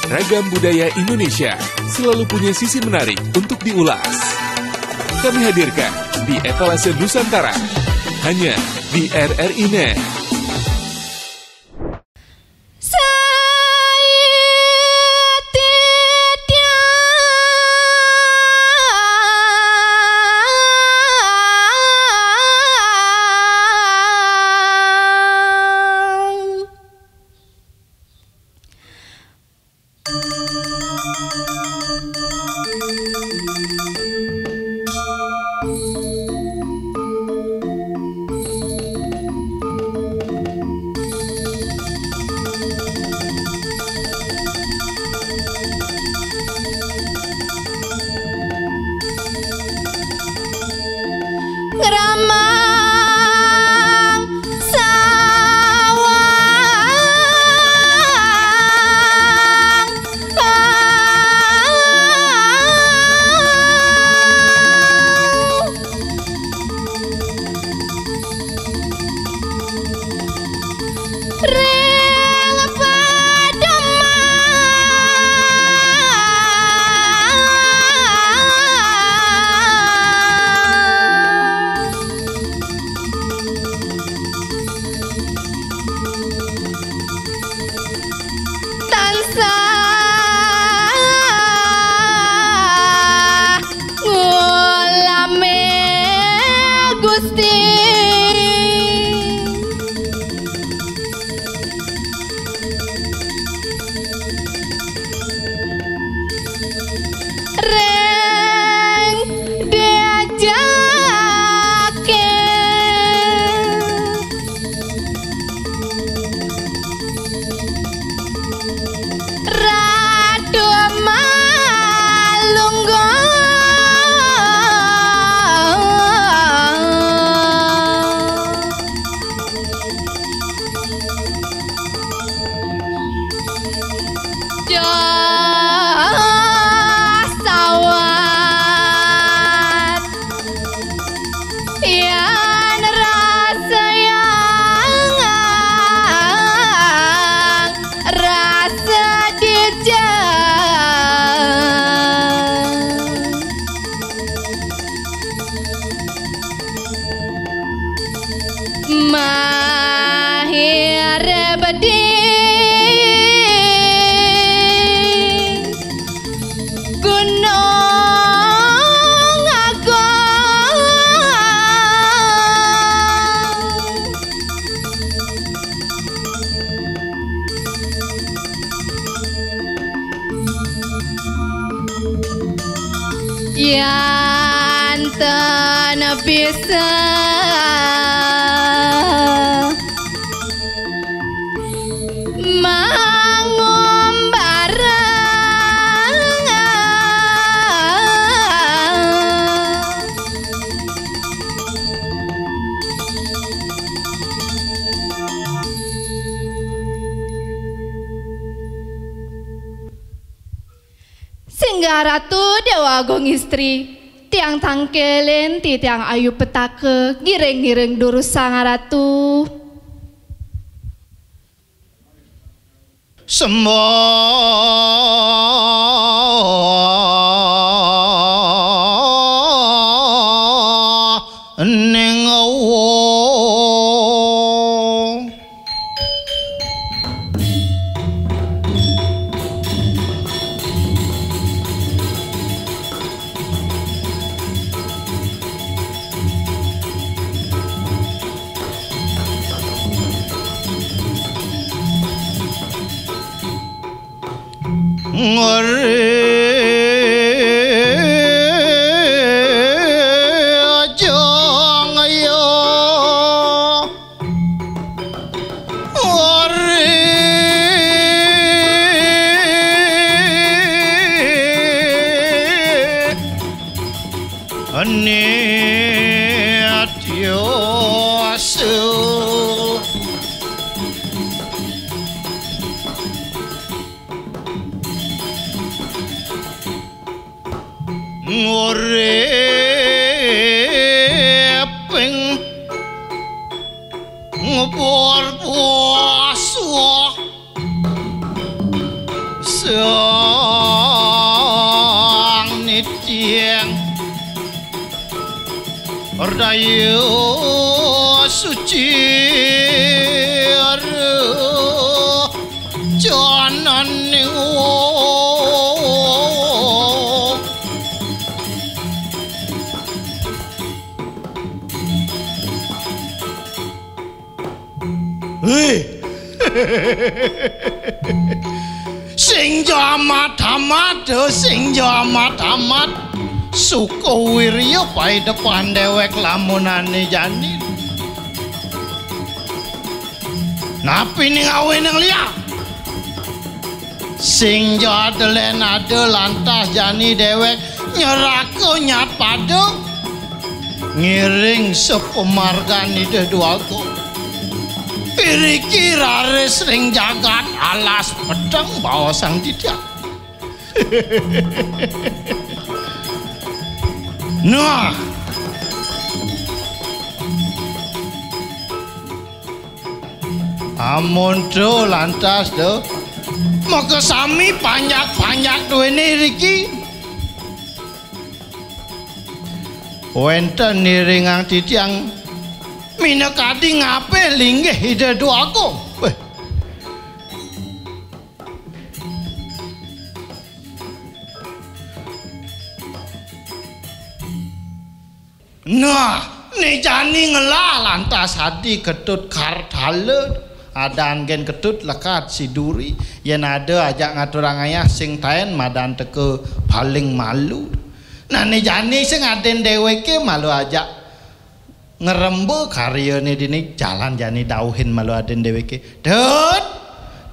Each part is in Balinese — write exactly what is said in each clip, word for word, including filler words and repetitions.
Ragam budaya Indonesia selalu punya sisi menarik untuk diulas. Kami hadirkan di Etalase Nusantara, hanya di R R I Net. Ngramang sawang. Ring pademan. Tansah ngulame Gusti. Ring diajake Ratu Malunggo. Jah sawat. Yan rasa yang rasa dijang. Mahir bedi Gunung Agung. Yan tan bisa mangumbarang. Singgah Ratu Dewa Agung Istri, tiang tangkilin titiang ayu petaka, ngiring-ngiring durus Sang Ratu. Sembah ning wong. Ngori aja ngaya. Ngori ani atya su. Nguriping ngubur puasa. Sang Nityang Rahayu Suci Jananing. Hei. Sing ja amat-amat, sing ja amat-amat. Suka wirya paidepan dewek lamunane jani. Napi ning awe nang liya? Sing ja delen ada lantas jani dewek nyeraka nyat pada ngiring sapamargan Ida Dwaga. Iriki raris ring jagat alas peteng baosang titiang. Nah. Amun to lantas to, maka sami panjak-panjak duene riki. Wenten niringang titiang minakadi ngape linggih Ida Dwaga. Weh. Nah, ne jani ngelah lantas adi Ketut Kartala, adan gen Ketut lekad si duri, yen ada ajak ngaturang ayah sing taen madan teka paling malu. Nah, ne jani sing aden deweke malu ajak ngremba karyane dini, jalan jani dauhin malu aden deweke. Tut,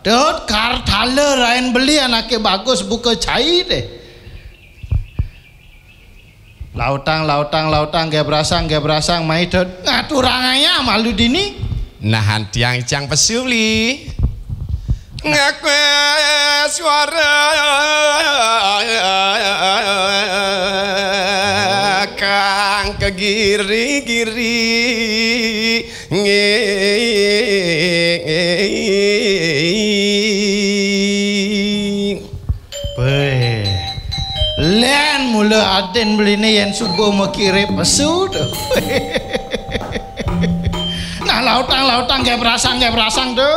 Tut, Kartala rain beli anake bagus buka cai deh. Lautang, lautang, lautang, gebrasang, gebrasang, mai Tut. Ngaturang ayah malu dini. Nahan tiang cang pesu beli. Ngakwe suara kang kegiri-giri. Beh. Len mula aden beline yen suba makire pesu to. Nah, lautang, lautang, gebrasang, gebrasang to.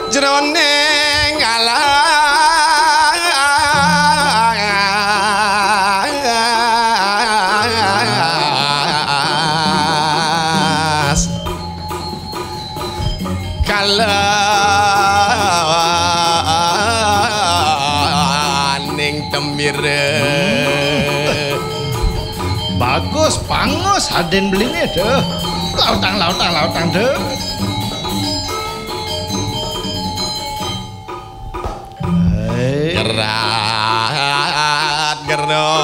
Jroning alas kalaning temire. Bagus, pangus aden beline, deh. Lautang, lautang, lautang, deh. Hei. Gerat gerot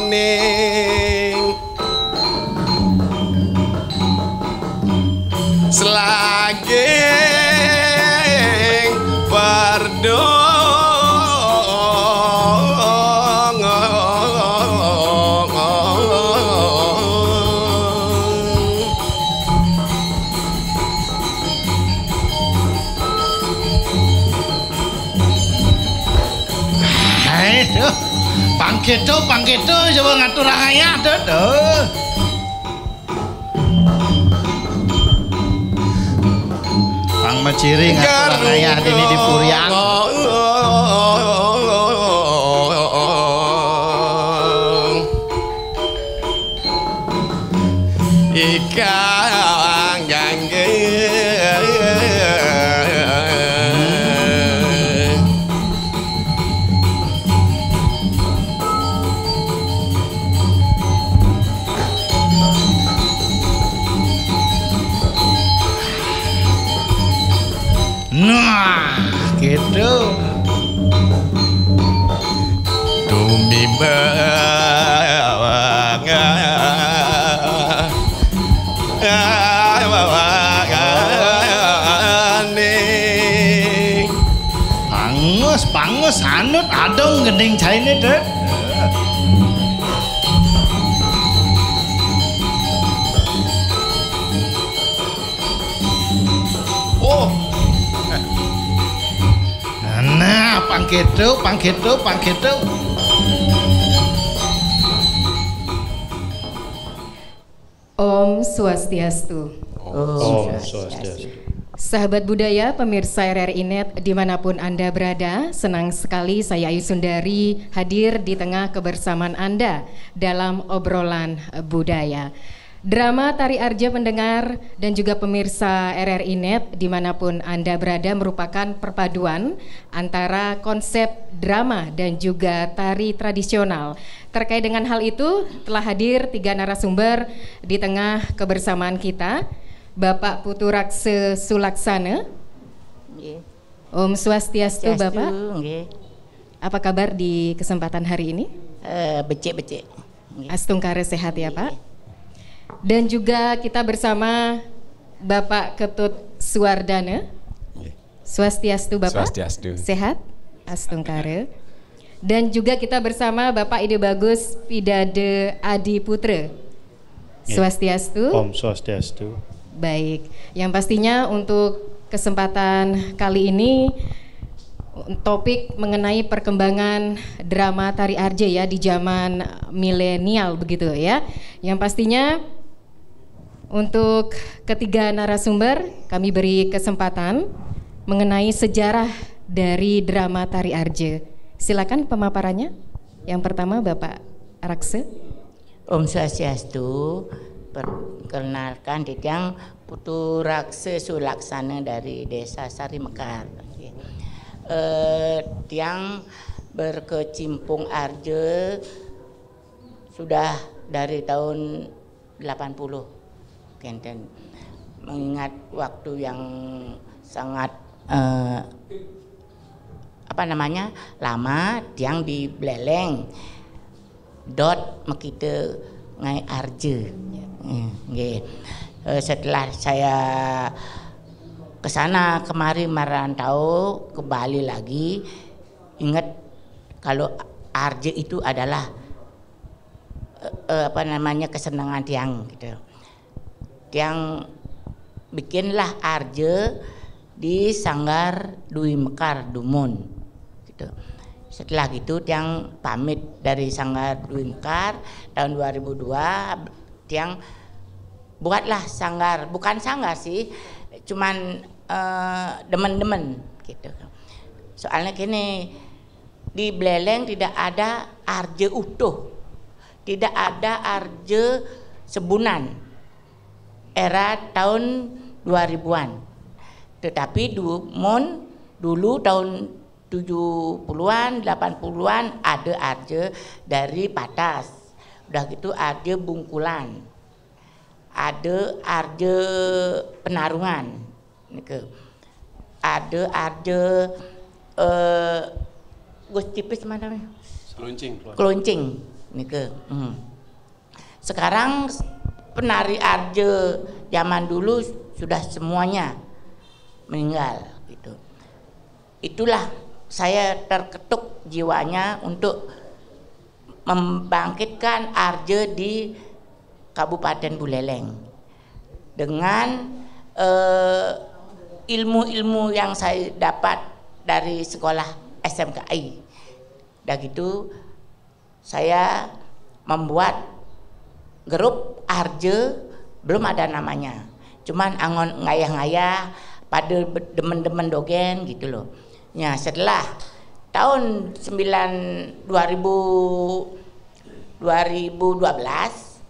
ning selaging perdong. Hai, duh. Pangketo, pangketo, coba ngaturang ayah, duh, duh. Pang maciri ngaturang ayah dini di purian. Ikang gangge. Nah, gitu. Tumimbang Pangus, pangus, anut adong gending caine, Dek. Pangketo, pangketo, pangketo. Om Swastiastu. Om Swastiastu. Sahabat budaya, pemirsa R R I Net dimanapun Anda berada, senang sekali saya Ayu Sundari hadir di tengah kebersamaan Anda dalam obrolan budaya. Drama Tari Arja, pendengar dan juga pemirsa R R I Net dimanapun Anda berada, merupakan perpaduan antara konsep drama dan juga tari tradisional. Terkait dengan hal itu, telah hadir tiga narasumber di tengah kebersamaan kita, Bapak Putu Rakse Sulaksana. Nggih. Om Swastiastu, Swastiastu, Bapak. Nggih. Apa kabar di kesempatan hari ini? Eh, becik-becik. Nggih. Astungkara sehat ya, Pak. Dan juga kita bersama Bapak Ketut Suwardana. Nggih. Swastiastu, Bapak. Swastiastu. Sehat? Astungkara. Dan juga kita bersama Bapak Ide Bagus Pidade Adi Putra. Nggih. Swastiastu. Om Swastiastu. Baik, yang pastinya untuk kesempatan kali ini, topik mengenai perkembangan drama tari arja ya di zaman milenial begitu ya. Yang pastinya untuk ketiga narasumber kami beri kesempatan mengenai sejarah dari drama tari arja. Silakan pemaparannya. Yang pertama Bapak Rakse. Om Swastiastu. Perkenalkan, titiang Putu Rakse Sulaksana dari Desa Sari Mekar. Eh, tiang berkecimpung arja sudah dari tahun delapan puluh. Kenten. Mengingat waktu yang sangat, eh, apa namanya, lama, tiang di Buleleng. Dot makita ngaé arja. Ya. Eh, nggih. Eh, setelah saya ke sana kemari merantau ke Bali lagi, ingat kalau arja itu adalah, eh, eh, apa namanya, kesenangan tiang gitu. Tiang bikinlah arja di Sanggar Dwi Mekar Dumun gitu. Setelah gitu tiang pamit dari Sanggar Dwi Mekar tahun dua ribu dua, tiang buatlah sanggar, bukan sanggar sih, cuman, eh, demen-demen gitu. Soalnya gini, di Buleleng tidak ada arja utuh, tidak ada arja sebunan era tahun dua ribuan. Tetapi du-, mun dulu tahun tujuh puluhan, delapan puluhan ada arja dari Patas. Udah gitu arja Bungkulan. Ada arja Penarungan. Nika. Ada arja, eh, Gus Tipis mana? Keluncing. Keluncing. Nika. Hmm. Sekarang penari arja zaman dulu sudah semuanya meninggal gitu. Itulah saya terketuk jiwanya untuk membangkitkan arja di Kabupaten Buleleng dengan, eh, ilmu-ilmu yang saya dapat dari sekolah S M K I. Udah gitu, saya membuat grup arja, belum ada namanya. Cuman anggon ngayah-ngayah, pada be-, demen-demen dogén gitu loh. Ya, setelah tahun sembilan, dua ribu, dua ribu dua belas,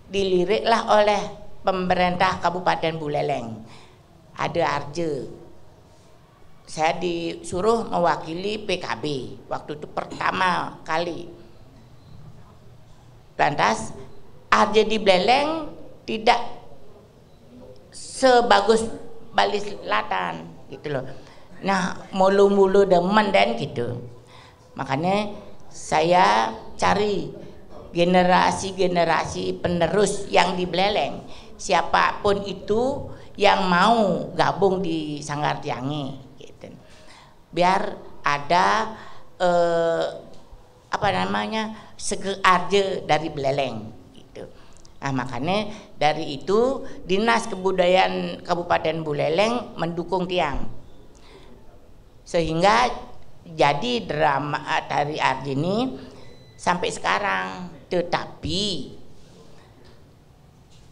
diliriklah oleh pemerintah Kabupaten Buleleng. Ada arja. Saya disuruh mewakili P K B waktu itu pertama kali. Lantas, arja di Buleleng tidak sebagus Bali Selatan gitu loh. Nah, mulu-mulu demen dan gitu. Makanya saya cari generasi-generasi penerus yang di Buleleng. Siapapun itu yang mau gabung di Sanggar Tiangé gitu. Biar ada, eh, apa namanya, seke arja dari Buleleng gitu. Nah, makanya dari itu Dinas Kebudayaan Kabupaten Buleleng mendukung tiang. Sehingga Jadi drama, eh, tari Arje ini sampai sekarang. Tetapi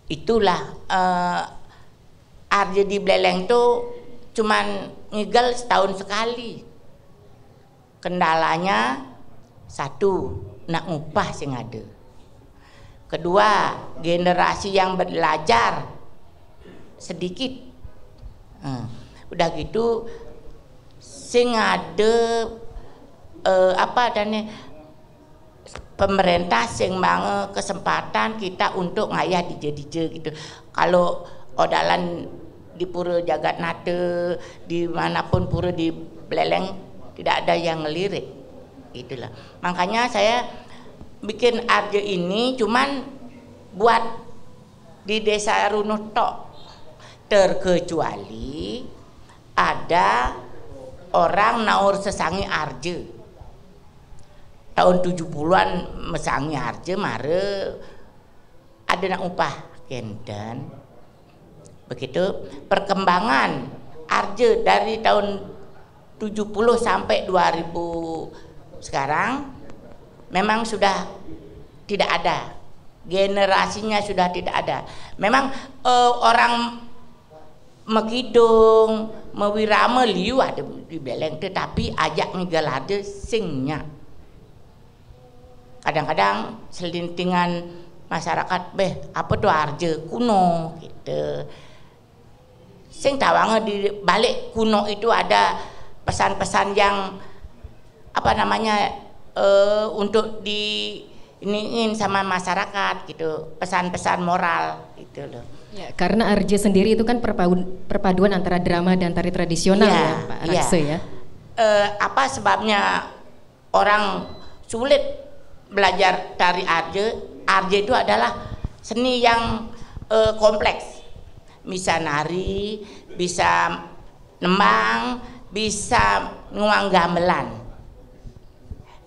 itulah, eh, Arje di Buleleng tuh cuman ngigel setahun sekali. Kendalanya satu, nak ngupah sing ada. Kedua, generasi yang belajar sedikit. Nah, udah gitu sing ada, eh, apa adanya, pemerintah sing mange kesempatan kita untuk ngayah dije-dije gitu. Kalau odalan di Pura Jagat Nata, dimanapun pura di Buleleng, tidak ada yang ngelirik, gitulah. Makanya saya bikin Arje ini cuman buat di Desa Runuh tok, terkecuali ada orang naur sesangi Arje. Tahun tujuh puluhan mesangi Arje mare ada nak upah kenten. Begitu perkembangan Arje dari tahun tujuh puluh sampai dua ribu sekarang memang sudah tidak ada. Generasinya sudah tidak ada. Memang, eh, orang Megidung, Mewirama liu ada di Buleleng, tetapi ajak ngigel Arje sing nyak. Kadang-kadang selintingan masyarakat, "Beh, apa tuh Arje kuno?" gitu. Sing tawanga di balik kuno itu ada pesan-pesan yang, apa namanya, eh, untuk di iniin sama masyarakat gitu, pesan-pesan moral gitu loh. Ya, karena Arje sendiri itu kan perpadu- perpaduan antara drama dan tari tradisional Iya, ya, Pak iya. Rakse ya. Eh, apa sebabnya orang sulit belajar tari Arje? Arje itu adalah seni yang, eh, kompleks. Bisa nari, bisa nembang, bisa nguang gamelan.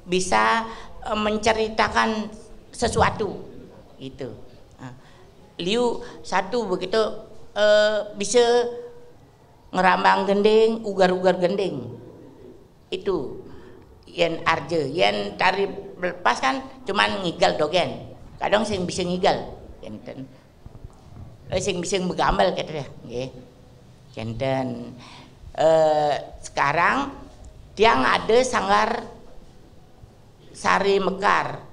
Bisa, eh, menceritakan sesuatu gitu. Nah, liu satu begitu, eh, bisa ngerambang gending, ugar-ugar gending. Itu yen Arje, yen tari lepas kan cuman ngigel dogen. Kadang sing bisa ngigel, kenten. Eh, sing bisa begambel gitu ya, nggih. Kenten. Eh, sekarang tiang ada sanggar Sari Mekar,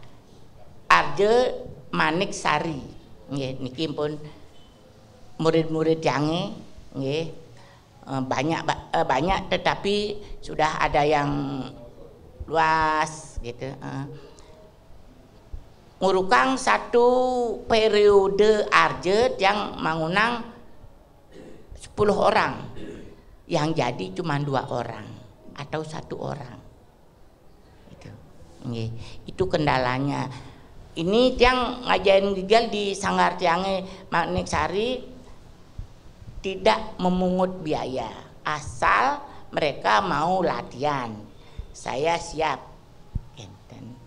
Arje Manik Sari. Nggih, niki pun murid-murid tiange, nggih. Eh, banyak ba- eh, banyak, tetapi sudah ada yang luas gitu. Eh. Ngurukang satu periode Arje tiang mangunang sepuluh orang, yang jadi cuma dua orang atau satu orang. Itu, nggih, itu kendalanya. Ini tiang ngajain ngigel di sanggar tiange Manik Sari tidak memungut biaya, asal mereka mau latihan. Saya siap. Kenten.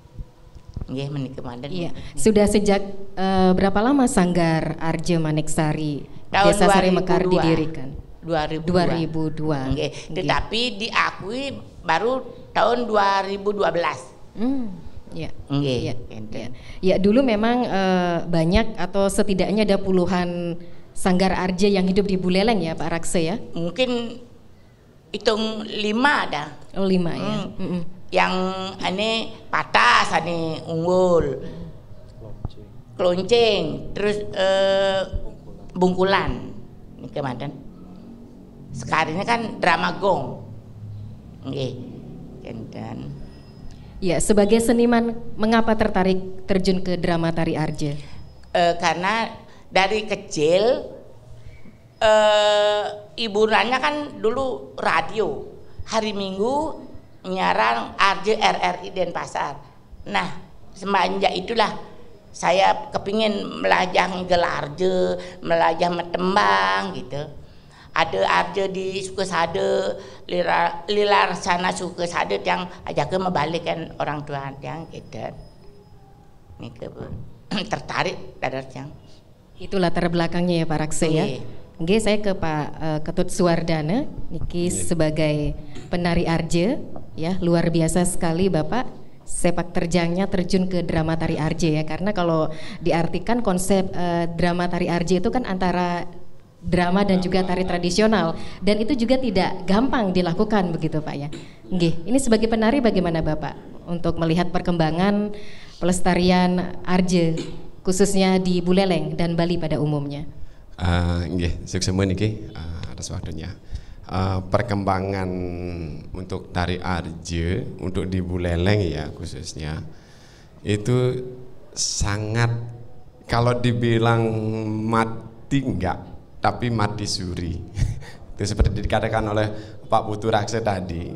Nggih, menika mawon. Iya, sudah sejak eh, berapa lama Sanggar Arje Manik Sari Tahun Desa Sari Mekar dua ribu dua. didirikan? Dua ribu dua. Dua ribu dua. Nggih, tetapi diakui baru tahun dua ribu dua belas. Hmm, ya. Nggih, Ya, kenten. ya. Ya, dulu memang eh, banyak atau setidaknya ada puluhan Sanggar Arje yang hidup di Buleleng ya, Pak Rakse ya. Mungkin hitung lima ada. Oh, lima ya. Hmm. Mm-mm. Yang ane patah, ane unggul. Kelonceng, terus, eh, bungkulan. Ini kemarin. Sekarang ini kan drama gong. Nggih. Kenten. Ya, sebagai seniman, mengapa tertarik terjun ke drama tari Arje? Eh, karena dari kecil, eh, hiburannya kan dulu radio. Hari Minggu nyiaran Arje R R I Denpasar. Nah, semenjak itulah saya kepingin melajah ngigel Arje, melajah metembang gitu. Ada Arje di Sukesada, Lila- Lilarsana Sukesada tiang ajake mebalikan orang tua tiang gitu. Nika, Bu. Tertarik dados tiang. Itu latar belakangnya ya, Pak Rakse ya. Nggih. Nggih, saya ke Pak eh, Ketut Suwardana niki sebagai penari Arje. Ya, luar biasa sekali Bapak sepak terjangnya terjun ke drama tari Arje ya, karena kalau diartikan konsep eh, drama tari Arje itu kan antara drama dan juga tari tradisional, dan itu juga tidak gampang dilakukan begitu Pak ya. Nggih, ini sebagai penari bagaimana Bapak untuk melihat perkembangan pelestarian Arje khususnya di Buleleng dan Bali pada umumnya? Uh, nggih, suksema niki uh, atas waktunya. Uh, perkembangan untuk tari Arje untuk di Buleleng ya khususnya itu sangat, kalau dibilang mati enggak, tapi mati suri. Itu seperti dikatakan oleh Pak Putu Raksa tadi.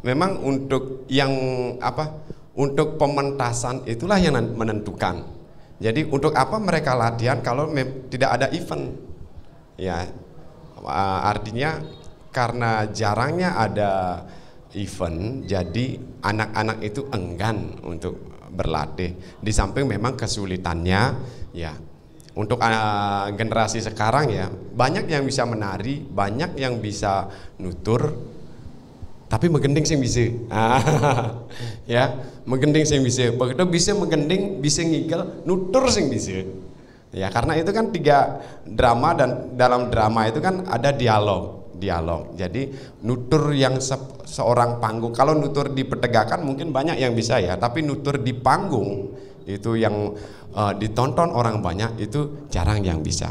Memang untuk yang apa? Untuk pementasan itulah yang menentukan. Jadi untuk apa mereka latihan kalau tidak ada event? Ya, uh, artinya karena jarangnya ada event, jadi anak-anak itu enggan untuk berlatih. Di samping memang kesulitannya, ya, untuk uh, generasi sekarang ya, banyak yang bisa menari, banyak yang bisa nutur, tapi megending sing bisa. Ya, megending sing bisa. Begitu bisa megending, bisa ngigel, nutur sing bisa. Ya, karena itu kan tiga drama, dan dalam drama itu kan ada dialog, dialog. Jadi nutur yang se seorang panggung, kalau nutur di petegakan mungkin banyak yang bisa ya, tapi nutur di panggung itu yang uh, ditonton orang banyak itu jarang yang bisa.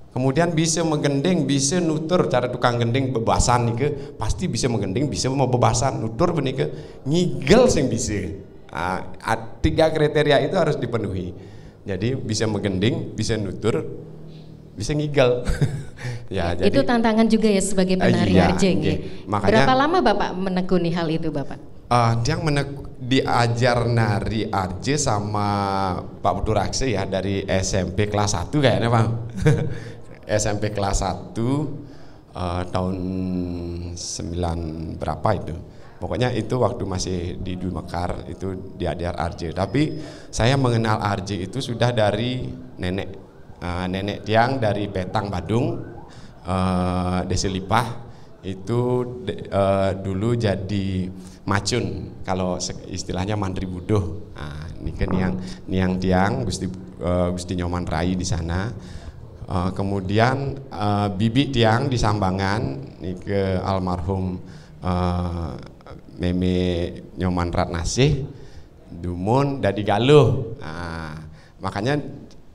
Kemudian bisa megending, bisa nutur, cara tukang gending bebasan nih, pasti bisa megending, bisa mau bebasan, nutur benih ke ngigel sing bisa. Nah, tiga kriteria itu harus dipenuhi. Jadi bisa megending, bisa nutur, bisa ngigel. Ya, jadi itu tantangan juga ya sebagai penari uh, iya, Arje. Makanya, berapa lama Bapak menekuni hal itu, Bapak? Uh, yang menek diajar nari Arje sama Pak Putu Raksa ya dari S M P kelas satu kayaknya, Bang. S M P kelas satu uh, tahun sembilan berapa itu. Pokoknya itu waktu masih di Dwi Mekar itu diajar Arje. Tapi saya mengenal Arje itu sudah dari nenek. Uh, nenek tiang dari Petang Badung, uh, Desa Lipah, itu uh, dulu jadi macun, kalau istilahnya mantri buduh. Nah, ini ke niang niang tiang Gusti uh, Gusti Nyoman Rai di sana. Uh, kemudian uh, bibi tiang di Sambangan, ini ke almarhum uh, Meme Nyoman Ratnasih, dumun dadi galuh. Nah, makanya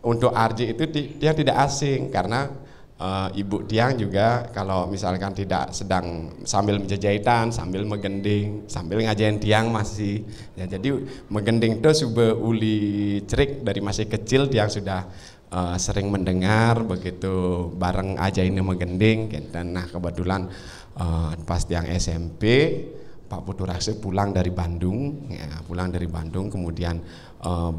untuk Arje itu dia tidak asing karena uh, ibu tiang juga kalau misalkan tidak sedang sambil menjajahitan, sambil megending, sambil ngajain tiang masih. Ya, jadi megending itu suba uli cerik dari masih kecil tiang sudah uh, sering mendengar begitu bareng aja ini megending. Dan nah kebetulan uh, pas tiang S M P Pak Putu Raksa pulang dari Bandung, ya, pulang dari Bandung kemudian uh,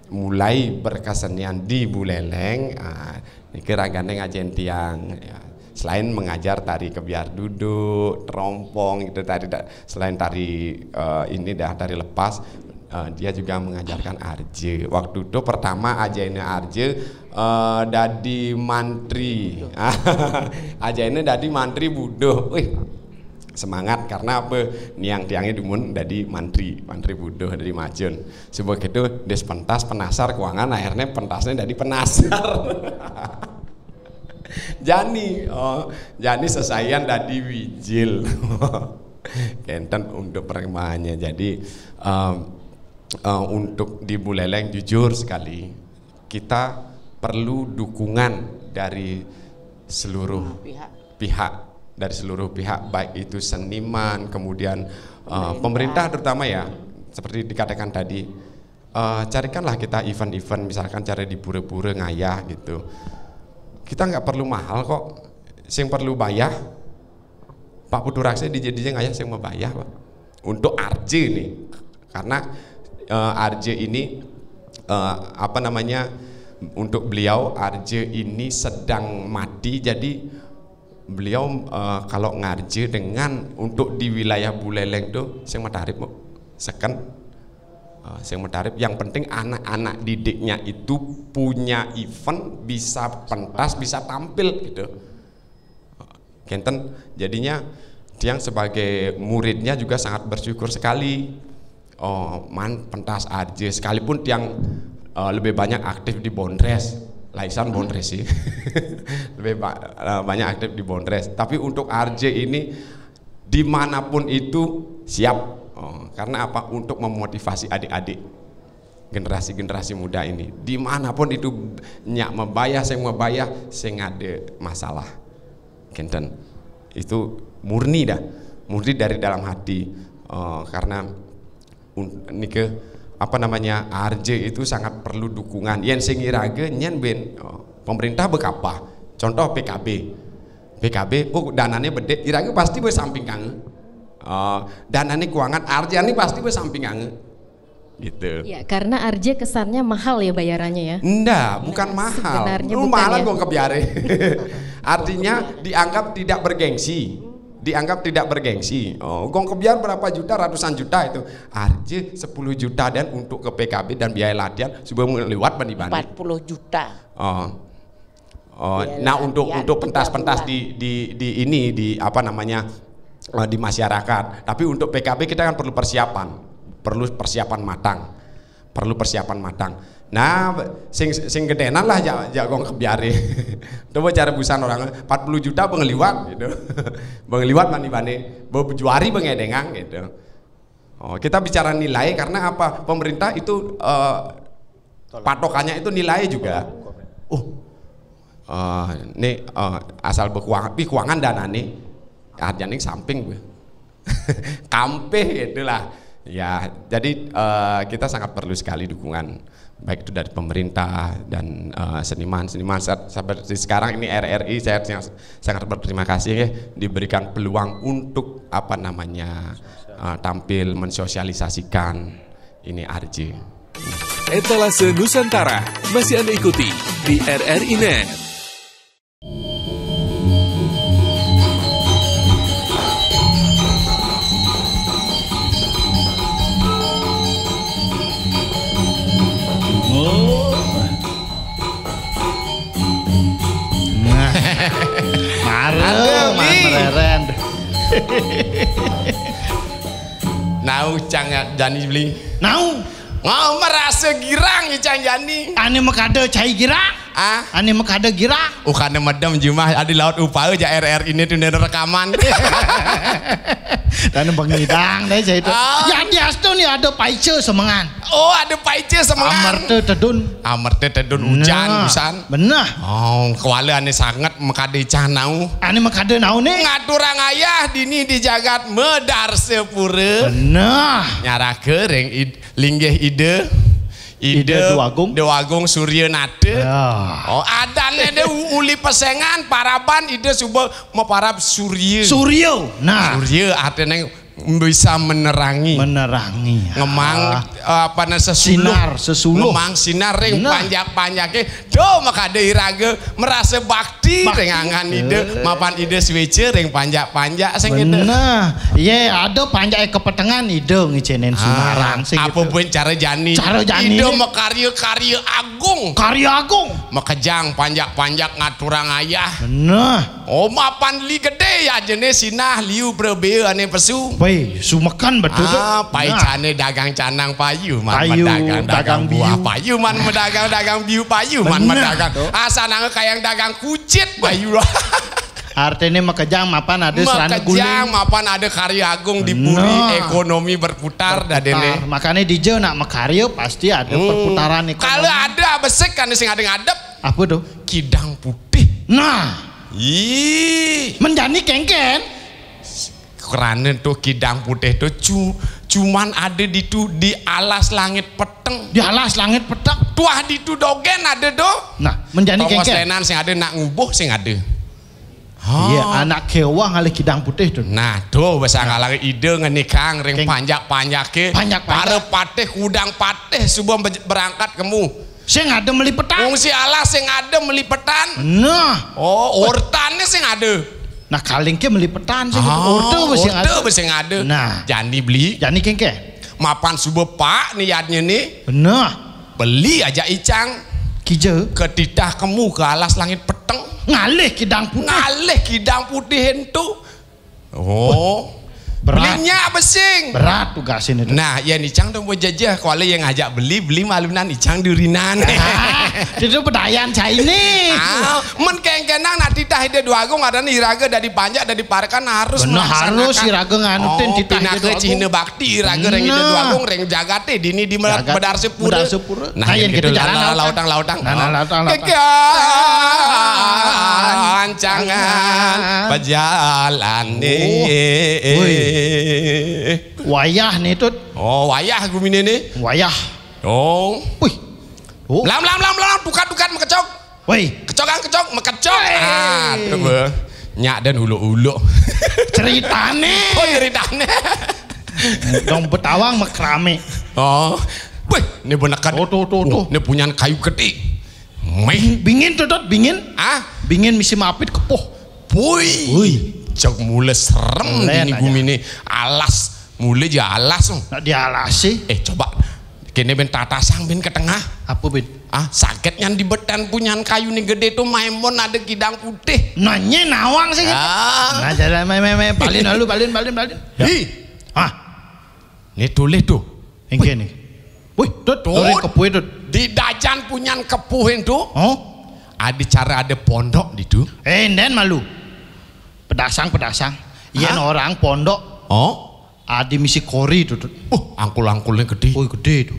mulai berkesenian di Buleleng, uh, ini ragane ngajen tiang. Ya. Selain mengajar tari kebiar duduk, terompong gitu tadi, selain tari uh, ini dah tari lepas, uh, dia juga mengajarkan arje. Waktu itu pertama aja ini arje uh, dadi mantri. Aja ini dadi mantri buduh. Wih, semangat karena apa? Niang tiangnya dumun dadi mantri, mantri buduh dari Majun. Sebab itu des pentas penasar keuangan akhirnya pentasnya dadi penasar. Jani, oh, Jani sesaian dadi wijil. Kenten untuk perkembangannya. Jadi um, uh, untuk di Buleleng jujur sekali kita perlu dukungan dari seluruh pihak, pihak dari seluruh pihak baik itu seniman kemudian uh, pemerintah terutama ya seperti dikatakan tadi uh, carikanlah kita event-event misalkan cara di pura-pura ngayah gitu kita nggak perlu mahal kok yang perlu bayar Pak Putu Raksa di jadi ngayah yang mau bayar Pak untuk arje nih karena uh, arje ini uh, apa namanya untuk beliau arje ini sedang mati jadi beliau uh, kalau ngarje dengan untuk di wilayah Buleleng tuh sing matarip bu seken uh, sing matarip yang penting anak-anak didiknya itu punya event bisa pentas bisa tampil gitu kenten jadinya Tiang sebagai muridnya juga sangat bersyukur sekali. Oh, man pentas arje, sekalipun tiang, eh, lebih banyak aktif di Bondres, laisan Bondres sih. Lebih ba- eh, banyak aktif di Bondres. Tapi untuk arje ini, dimanapun itu siap. Oh, karena apa? Untuk memotivasi adik-adik, generasi-generasi muda ini. Dimanapun itu, nyak mabayah, sing mabayah, sing ada masalah. Kenten. Itu murni dah. Murni dari dalam hati. Eh, karena un- nike, apa namanya, arje itu sangat perlu dukungan. Yen sing irage nyen ben, eh, pemerintah bekapa? Contoh P K B. P K B, oh, danane bede, irage pasti besamping kange. Eh, danane kuangan, arjane pasti besamping kange. Gitu. Ya, karena arje kesannya mahal ya bayarannya ya. Enggak, bukan mahal. Sebenarnya Lu bukan mahalan ya. Gong Kebyare. Artinya dianggap tidak bergengsi. Dianggap tidak bergengsi. Oh, Gong Kebyar berapa juta, ratusan juta itu. Arje sepuluh juta dan untuk ke P K B dan biaya latihan sudah lewat bani-bani. Empat puluh juta. Oh. Oh, Biaya nah, untuk latihan untuk tiga pentas-pentas bulan. di di di ini, di apa namanya, eh, di masyarakat. Tapi untuk P K B kita kan perlu persiapan, perlu persiapan matang, perlu persiapan matang. Nah, sing sing gedenan lah, jak jak Gong Kebyare. Coba cara busan orang empat puluh juta bengeliwat gitu. Bengeliwat bani-bani, bejuari bengedengang gitu. Oh, kita bicara nilai karena apa? Pemerintah itu, eh, patokannya itu nilai juga. Oh, eh, nih, eh, asal berkuangan, pi kuangan dana nih, arjane samping gue. Kampeh gitulah. Ya, jadi, eh, kita sangat perlu sekali dukungan, baik itu dari pemerintah dan, eh, seniman-seniman. Sa- seperti sekarang ini R R I, saya sangat, sangat berterima kasih ya, diberikan peluang untuk, apa namanya, eh, tampil mensosialisasikan ini arje. Etalase Nusantara masih Anda ikuti di R R I Net. Mare, Ada, man Bli. mereren. Nau cang jani beli. Nau, Ngau merasa girang ya cang jani. ane makada cai gira? Ah, Ane makada gira? ukana medem jumah adi laut upaya ja R R I ini tuh rekaman. Dan bengidang deh cai itu. Ah. Ya di astu nih ada paice semengan. Oh, ada paice semengan. Amerta tedun. Amerta tedun hujan, Nah, hujan. Benar. Oh, kewala ane sangat makade cah nau. Ane makada nau nih. Ngaturang ayah dini di jagat medar sepura. Benar. Nyaraka ring id, linggih ide. Ide Dewagung. Dewagung Surya Nata. Ya. Oh, adane de u- uli pesengan paraban ide suba maparab surya. Suryo. Nah, Surya artine bisa menerangi. Menerangi. Ngemang, Ah. eh, apa na sesuluh. Sinar, sesuluh. Ngemang sinar ring Nah. panjak-panjake. Do makade iraga merasa bakti, Bakti. ring angan ide, mapan ide swece ring panjak-panjak sing ide. Benar. Ye, ada panjake kepetengan ide ngicenen Ah, Sumarang sing apa gitu. Pun cara jani? Cara jani Ide ni. Makarya karya agung. Karya agung. Makejang panjak-panjak ngaturang ayah. Benar. Oh, mapan li gede ya jenis sinah liu prebea ane pesu. Wei, sumekan betul tu. Ah, pai Nah. Cane dagang canang payu, man Payu, medagang dagang dagang buah biu. Payu, man medagang dagang biu payu, man Benar. Medagang. Asa nang kayang dagang kucit payu. Artine makejang mapan ada serana guling. Makejang mapan ada karya agung di Benar. Puri, ekonomi berputar dadene. Makanya dija nak makarya pasti ada Hmm. perputaran ekonomi. Kalau ada besek kan sing ada ngadep. Apa tu? Kidang putih. Nah, Ih, menjani kengken. Kerana tu kidang putih tu cu, cuman ada di tu di alas langit peteng. Di alas langit peteng. Tuah di tu dogen ada tu. Nah, menjani Tongos kengken. Lenan sing ada, nak ngubuh sing ada. Iya, Ha. Anak Kewa ngalih kidang putih tu. Nah, tu besar ngalang ide ngenikang ring Keng- panjak-panjake. Panjak-panjak. Para patih kudang patih suba be- berangkat kemu. Sing ada melipetan. Wong si alas sing ada melipetan. Nah, Oh, ortane sing ada. nah kalingke melipetan sing Ah, orta wis sing orta ada. Wis sing ada. Nah. Jani beli. Jani kengken. Mapan suba pak niatnya ni. Benar. Beli aja icang. Kija Ketitah kemu ke alas langit peteng. Ngalih kidang putih. Ngalih kidang putih entu. Oh. Berat. Belinya apa sing? Berat tugasin itu. Nah, ya nicang dong buat jajah. Kalau yang ngajak beli, beli malunan nicang durinan. Ah, itu pedayan saya ini. Ah, men kengkenang nak titah ide dua agung ada nih iraga dari panjak dari parekan harus bener, melaksanakan. Harus iraga nganutin oh, titah ide dua agung. Cihna bakti iraga ring ide dua agung ring jagate dini di Jagat, Bedarsepura. Bedarsepura. Nah, nah, yang gitu jalan lautang-lautang. Nah, nah, lautang-lautang. Kekancangan pejalan nih. Oh. Wih. Wayah nih, Tut. Oh, wayah gumine nih. Wayah. Oh. Wih. Oh. Lam, lam, lam, lam, dukat, dukat, mekecok. Wih. Kecok, kang, kecok, mekecok. Wih. Ah, tuh, beuh. Nyak dan uluk-uluk. Ceritane. Oh, ceritane. Dong betawang mekrame. Oh. Wih, ini benekan. Oh, tuh, tuh, tuh. Ini punyan kayu gede. Meh. Bingin tuh, Dot, bingin. Ah? Bingin misi mapit kepuh. Woi. Woi. Cek mule serem. Len ini aja. Gumine alas. Mule aja alas. Nak dialasi. Eh, coba. Kene ben tatasang ben ke tengah. Apa, Ben? Ah, sakit yang di betan punyan kayu nih gede tuh maemon ada kidang putih. Nanya nawang sih. Ah. Nah, jalan main, main, main. Palin lalu, palin, palin, palin. Ya. Hi. Ah. Ini tulis tuh. Engke nih. Wih, Dut, Dut. Orang kepuh, Dut. Di dajan punyan kepuh itu. Oh? Ada cara ada pondok di tu. Eh, nden malu. Pedasang, pedasang. Yen hah? Orang pondok. Oh? Adi misi kori tu, Dut. Uh, angkul-angkulnya gede. Oh, gede tu.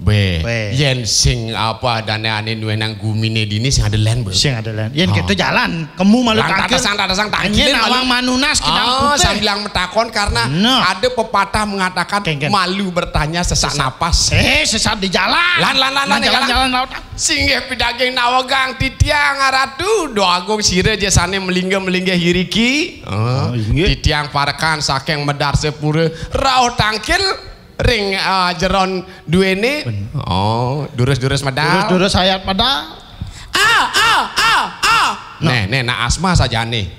Be, be. Yen sing apa dane ane nuwe nang gumine dini sing ada len, Bro. Sing ada len. Yen oh. Kita jalan, kemu malu tangkil. Tatasan, tatasan, tangkil. Yen awang manunas kita oh, putih. Sambil metakon karena nah. Ada pepatah mengatakan keng, keng. Malu bertanya sesak napas. Eh, sesat di jalan. Lan, lan, lan, nah, lan, jalan, jalan, jalan laut. Singgih pidaging nawegang titiang aratu, doagung sira jasane melingga-melingga hiriki. Oh, inggih. Titiang parekan saking Medarsepura, rauh tangkil ring, ah, jeron duwene. Ben- oh, durus-durus medal. Durus-durus hayat medal. Ah, ah, ah, ah. Nah. Nih, nih, nak asma sajane.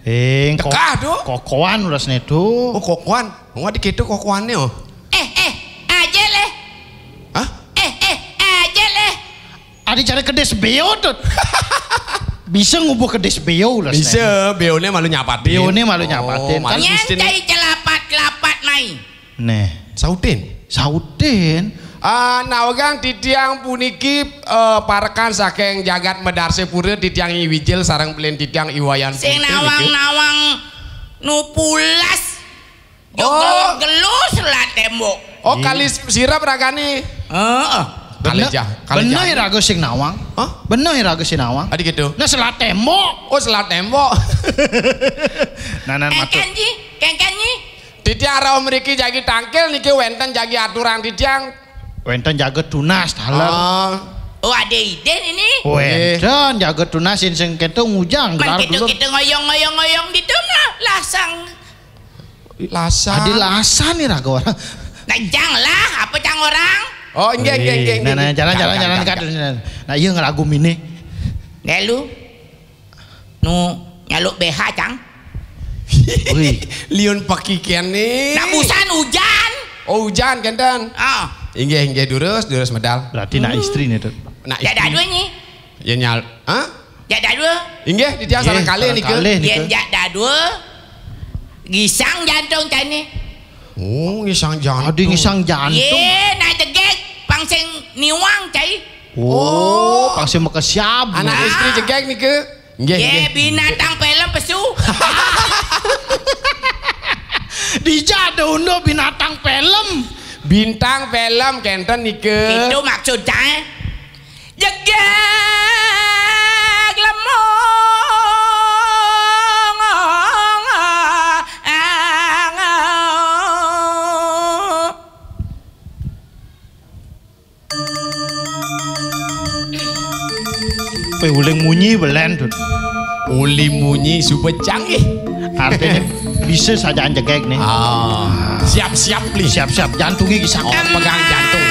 Eh, tekah, Duk. Kokoan ulas netu. Oh, kokoan. Wong adi keto kokoane, oh. Eh, eh, aja leh. Hah? Eh, eh, aja leh. Adi cara kedes beo, Dut. Bisa ngubuh kedes beo ulas netu. Bisa, beone malu nyapatin. Beone malu nyapatin. Oh, malu nyantai celapat-celapat mai. Neh. Sautin. Sautin. Ah, nawegang titiang puniki, eh, parekan saking jagat Medarsepura, titiang I Wijil sareng pelin titiang I Wayan sing Putri niki. Nawang-nawang nu pulas. Oh. Jogol gelus lah tembok. Oh, iya. Kali sirap ragane. Heeh. Kali bener, jah, kali bener jah. Raga sing nawang. Hah? Bener raga sing nawang. Adi gitu. Nah, selat tembok. Oh, selat tembok. Nah, nah, matur. Kengken ji, kengken ji. Titiang rauh mriki jagi tangkil niki wenten jagi aturan titiang. Wenten jaga tunas, taler. Ah. Oh, ada ide ini. Wenten jaga tunas sing sengketo ngujang. Man gelar kita, gelur. Kita ngoyong-ngoyong-ngoyong di tengah, lasang. Lasan. Adi lasan nih raga orang. Nah, jang lah, apa cang orang? Oh, enggak, enggak, enggak, nah, enggak, nah, enggak. Jalan, jalan, jalan, jalan, jalan, jalan. Nah, iya ngelagu mini. Nelu. Nu nyaluk B H, Cang. Wih, liun pakikian nih. Nak busan hujan. Oh, hujan, kenten. Ah. Inggih, inggih, durus, durus medal. Berarti nak istri nih, Dut. Nak istri. Dada dua nih. Ya nyal, hah? Dada dua. Inggih, titiang sareng kalih nika. Yen jak dadua, gisang jantung cai ne. Oh, ngisang jantung. Adi ngisang jantung. Ye, nak jegeg pang sing niwang cai. Oh, pang sing makesiab. Anak istri jegeg nika. Nggih, ye, nggih. Binatang pelem pesu. Dija ada undo binatang pelem. Bintang pelem kenten nika. Itu maksud cai. Jegeg lemong. Pe uling munyi belen, Dut. Uli munyi suba canggih. Artinya bisa saja jegeg nih. Ah, siap-siap, Li. Siap-siap, jantungnya kisah. Oh, pegang jantung.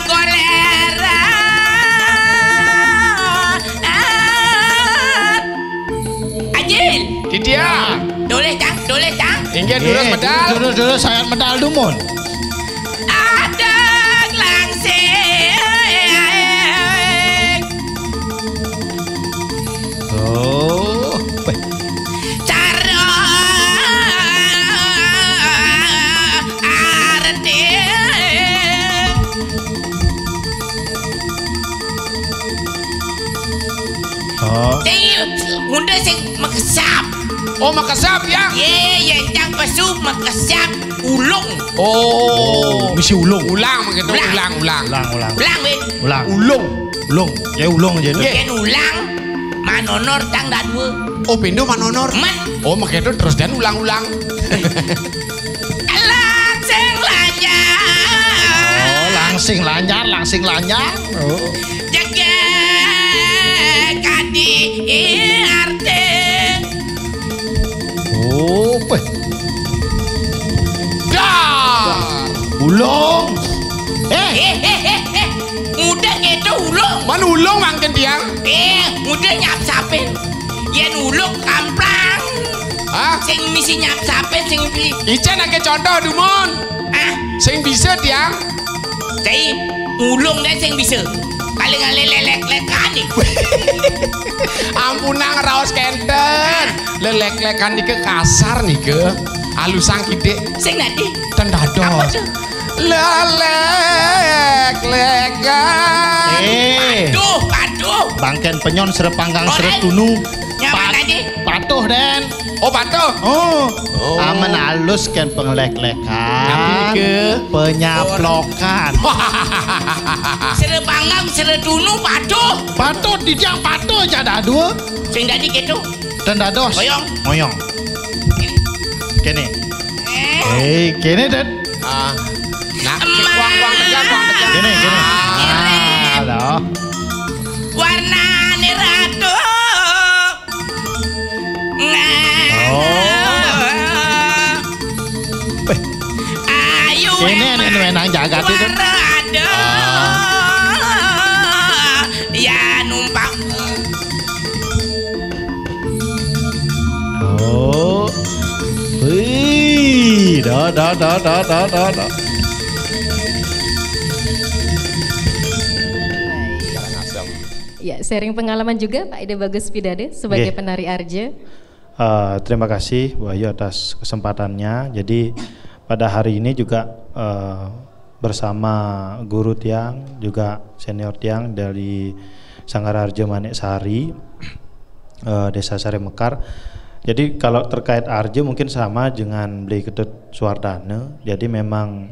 Goler. Ajil. Didia. Tulis, Cang, tulis, Cang. Inggih, durus medal. Durus, durus, sayat medal dumun. Adeg langsing. Oh, weh. Cara Udah sing makesap. Oh, makesap ya? Ye, yen cang pesu makesap ulung. Oh, misi ulung. Ulang begitu, ulang, ulang. Ulang, ulang. Ulang, weh. Ulang. Ulung. Ulung. Ya ulung aja itu. Nggih. Yen ulang, manonor tang dadua. Oh, pindo manonor. Men. Oh, begitu terus dan ulang-ulang. Langsing lancar. Oh, langsing lancar, langsing lancar. Oh. Jegeg kadi arte. Oh, weh. Dar. Ulung. Eh. Eh, eh, eh, eh. Udah gitu ulung. Man ulung mangkin tiang. Eh, udah nyap sapin. Yen ulung kamplang. Hah? Sing misi nyap sapin, sing misi. Icen akeh contoh dumun. Hah? Sing bisa tiang. Cai ulung dan sing bisa. Paling lelek-lekan nih. Ampunang raos kenten. Lelek-lekan nika kasar nika. Alusang kidik. Sing nanti. Ten dados. Apa tuh? Lelek-lekan. Eh. Patuh, patuh. Bangken penyon sere panggang sere tunu. Nyaman aja. Patuh, Den. Oh, patuh. Oh. Oh. Amen alus ken pengelek-lekan. Tapi ke penyaplokan. Sere panggang, sere tunu, patuh. Patuh, didiang patuh aja dah dua. Sing dadi gitu. Dan dados. Oyong. Oyong. Kene. Eh. Eh, kene, Den. Ah. Nah, kuang, kuang tegang, kuang tegang. Kene, kene. Ah, loh. Warnane ratu. Nah. Oh. Ayu. Kene, emang nek menang jagat itu. Warnane. Ah. Ya numpak. Oh. Wih, dah, dah, dah. Ya, sharing pengalaman juga Pak Ida Bagus Pidade sebagai penari arja. Uh, terima kasih Bu Ayu atas kesempatannya. Jadi pada hari ini juga uh, bersama guru tiang, juga senior tiang dari Sanggar Arja Manik Sari, uh, Desa Sari Mekar. Jadi kalau terkait arja mungkin sama dengan Beli Ketut Suwardana. Jadi memang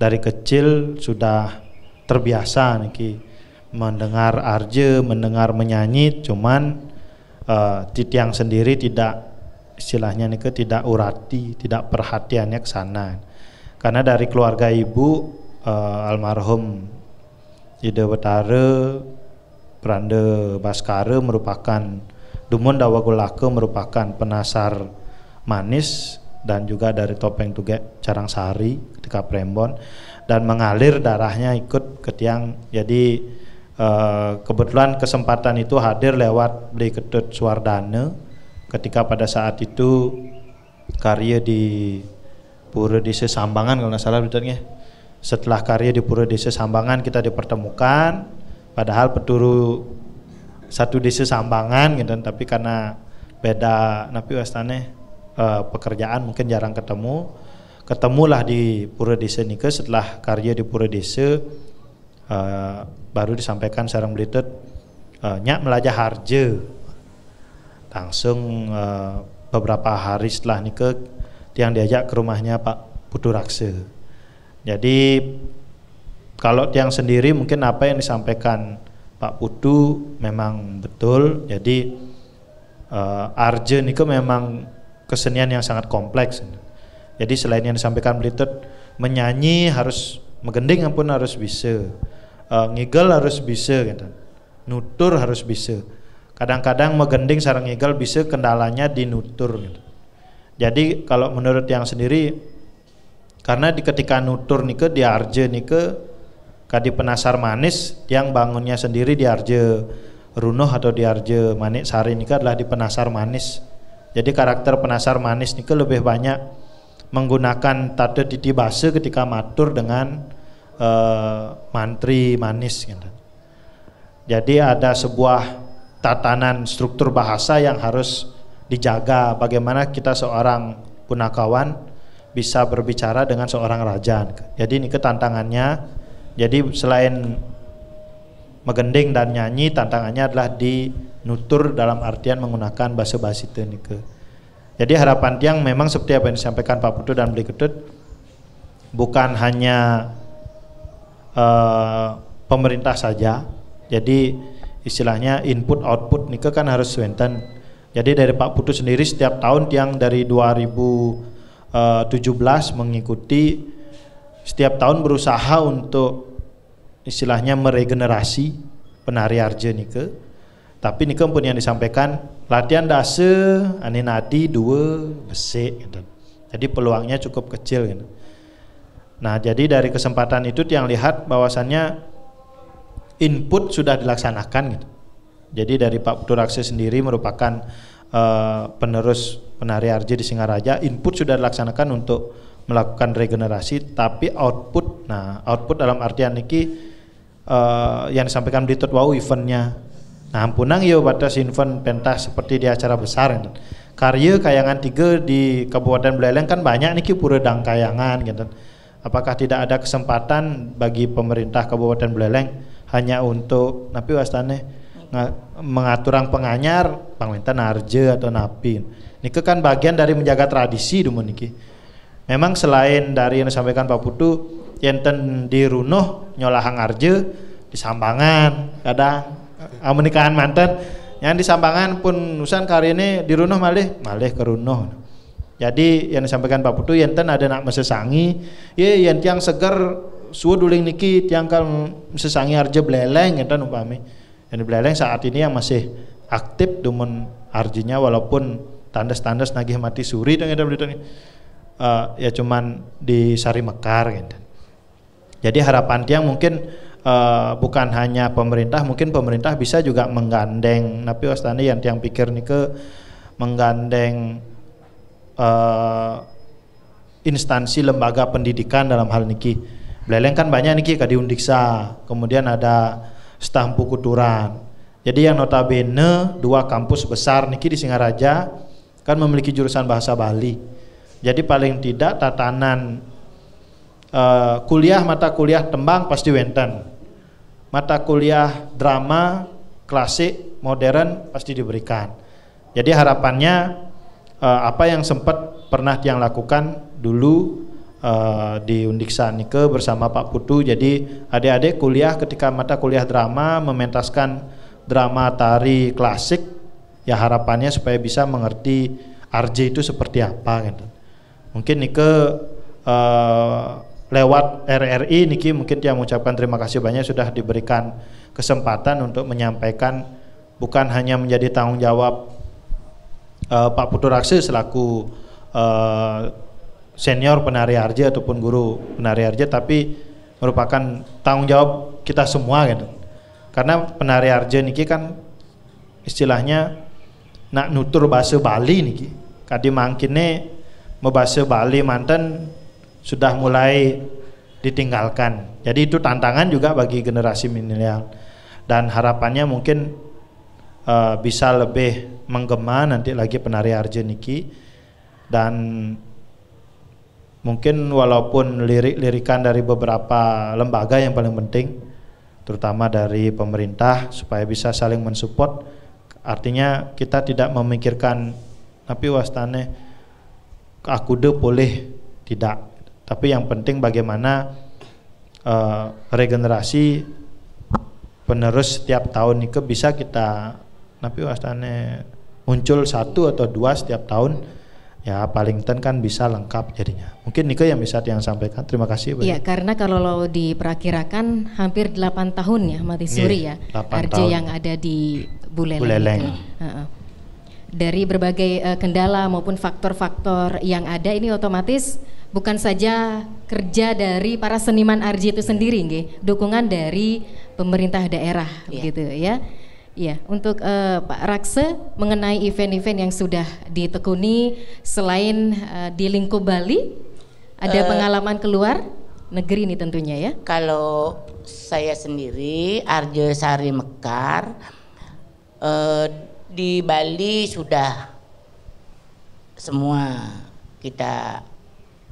dari kecil sudah terbiasa niki mendengar arja, mendengar menyanyi, cuman uh, titiang sendiri tidak, istilahnya niki tidak urati, tidak perhatiannya ke sana. Karena dari keluarga ibu, uh, almarhum Ida Betara Pranda Baskara merupakan dumun Dawa Golaka merupakan penasar manis dan juga dari Topeng Tugek Carangsari ketika Prembon dan mengalir darahnya ikut ke tiang. Jadi uh, kebetulan kesempatan itu hadir lewat Beli Ketut Suwardana ketika pada saat itu karya di Pura Desa Sambangan kalau nggak salah betul ya. Setelah karya di Pura Desa Sambangan kita dipertemukan, padahal peturu satu desa Sambangan gitu, tapi karena beda napi wastane uh, pekerjaan mungkin jarang ketemu. Ketemulah di Pura Desa nika setelah karya di Pura Desa uh, baru disampaikan sareng Beli Ketut uh, nyak melajah harja. Langsung uh, beberapa hari setelah nika tiang diajak ke rumahnya Pak Putu Raksa. Jadi kalau tiang sendiri mungkin apa yang disampaikan Pak Putu memang betul. Jadi uh, arja nika memang kesenian yang sangat kompleks. Jadi selain yang disampaikan Beli Ketut, menyanyi harus, megending pun harus bisa, uh, ngigel harus bisa gitu. Nutur harus bisa. Kadang-kadang megending sareng ngigel bisa, kendalanya di nutur gitu. Jadi kalau menurut tiang sendiri, karena di ketika nutur nika di arja nika kadi penasar manis, tiang bangunnya sendiri di arja Runuh atau di arja Manik Sari nika adalah di penasar manis. Jadi karakter penasar manis nika lebih banyak menggunakan tata titi basa ketika matur dengan uh, mantri manis gitu. Jadi ada sebuah tatanan struktur bahasa yang harus dijaga, bagaimana kita seorang punakawan bisa berbicara dengan seorang raja. Jadi ini tantangannya. Jadi selain megending dan nyanyi, tantangannya adalah di nutur dalam artian menggunakan bahasa basi nika. Jadi harapan tiang memang seperti apa yang disampaikan Pak Putu dan Beli Ketut, bukan hanya uh, pemerintah saja. Jadi istilahnya input output nika kan harus wenten. Jadi dari Pak Putu sendiri setiap tahun tiang dari dua ribu tujuh belas mengikuti setiap tahun berusaha untuk istilahnya meregenerasi penari arja nika. Tapi nika pun yang disampaikan latihan dasa, ane nadi dua, besik gitu. Jadi peluangnya cukup kecil gitu. Nah, jadi dari kesempatan itu tiang lihat bahwasannya input sudah dilaksanakan gitu. Jadi dari Pak Putu Raksa sendiri merupakan uh, penerus penari arja di Singaraja, input sudah dilaksanakan untuk melakukan regenerasi, tapi output, nah output dalam artian niki uh, yang disampaikan Beli Tut wau eventnya. Nah, ampunang yo batas event pentas seperti di acara besar gitu. Karya kayangan tiga di Kabupaten Buleleng kan banyak niki pura dang kayangan gitu. Apakah tidak ada kesempatan bagi pemerintah Kabupaten Buleleng hanya untuk napi wastane mengaturang penganyar, pangwenten arja atau napi? Nika kan bagian dari menjaga tradisi dumun niki. Memang selain dari yang disampaikan Pak Putu, yenten di Runuh nyolahang arja, di Sambangan kadang, ah, menikahan manten, yang di Sambangan pun usan karine di Runuh malih, malih ke Runuh. Jadi yang disampaikan Pak Putu, yenten ada nak mesesangi, ye yang tiang seger suud uling niki tiang kal mesesangi arja Buleleng ngenten umpami. Yang di Buleleng saat ini yang masih aktif dumun arjanya walaupun tandes-tandes nagih mati suri dan ngenten berita nih. Uh, ya cuman di Sari Mekar gitu. Jadi harapan tiang mungkin uh, bukan hanya pemerintah, mungkin pemerintah bisa juga menggandeng, tapi wastane yang tiang pikir nika menggandeng uh, instansi lembaga pendidikan dalam hal niki. Buleleng kan banyak niki, kadi Undiksa, kemudian ada Setampu Kuturan. Jadi yang notabene dua kampus besar niki di Singaraja kan memiliki jurusan bahasa Bali. Jadi paling tidak tatanan uh, kuliah, mata kuliah tembang pasti wenten. Mata kuliah drama klasik modern pasti diberikan. Jadi harapannya uh, apa yang sempat pernah tiang lakukan dulu uh, di Undiksa nika bersama Pak Putu. Jadi adik-adik kuliah ketika mata kuliah drama mementaskan drama tari klasik, ya harapannya supaya bisa mengerti arja itu seperti apa gitu. Mungkin nika uh, lewat R R I niki mungkin tiang mengucapkan terima kasih banyak sudah diberikan kesempatan untuk menyampaikan, bukan hanya menjadi tanggung jawab uh, Pak Putu Raksa selaku uh, senior penari arja ataupun guru penari arja, tapi merupakan tanggung jawab kita semua gitu. Karena penari arja niki kan istilahnya nak nutur bahasa Bali niki. Kadi mangkine mebahasa Bali manten sudah mulai ditinggalkan. Jadi itu tantangan juga bagi generasi milenial. Dan harapannya mungkin uh, bisa lebih menggema nanti lagi penari arja niki. Dan mungkin walaupun lirik-lirikan dari beberapa lembaga yang paling penting, terutama dari pemerintah supaya bisa saling mensupport, artinya kita tidak memikirkan tapi wastane aku de boleh tidak, tapi yang penting bagaimana uh, regenerasi penerus setiap tahun itu bisa kita tapi wastane muncul satu atau dua setiap tahun, ya paling ten kan bisa lengkap jadinya. Mungkin niko yang bisa yang sampaikan. Terima kasih. Iya, karena kalau diperkirakan hampir delapan tahun ya mati suri ya arja yang ada di Buleleng. Buleleng. Dari berbagai uh, kendala maupun faktor-faktor yang ada ini otomatis bukan saja kerja dari para seniman arja itu sendiri, nggih, dukungan dari pemerintah daerah, yeah. Gitu ya. Iya, untuk uh, Pak Rakse mengenai event-event yang sudah ditekuni selain uh, di lingkup Bali, ada uh, pengalaman keluar negeri nih tentunya ya. Kalau saya sendiri Arjo Sari Mekar uh, di Bali sudah semua kita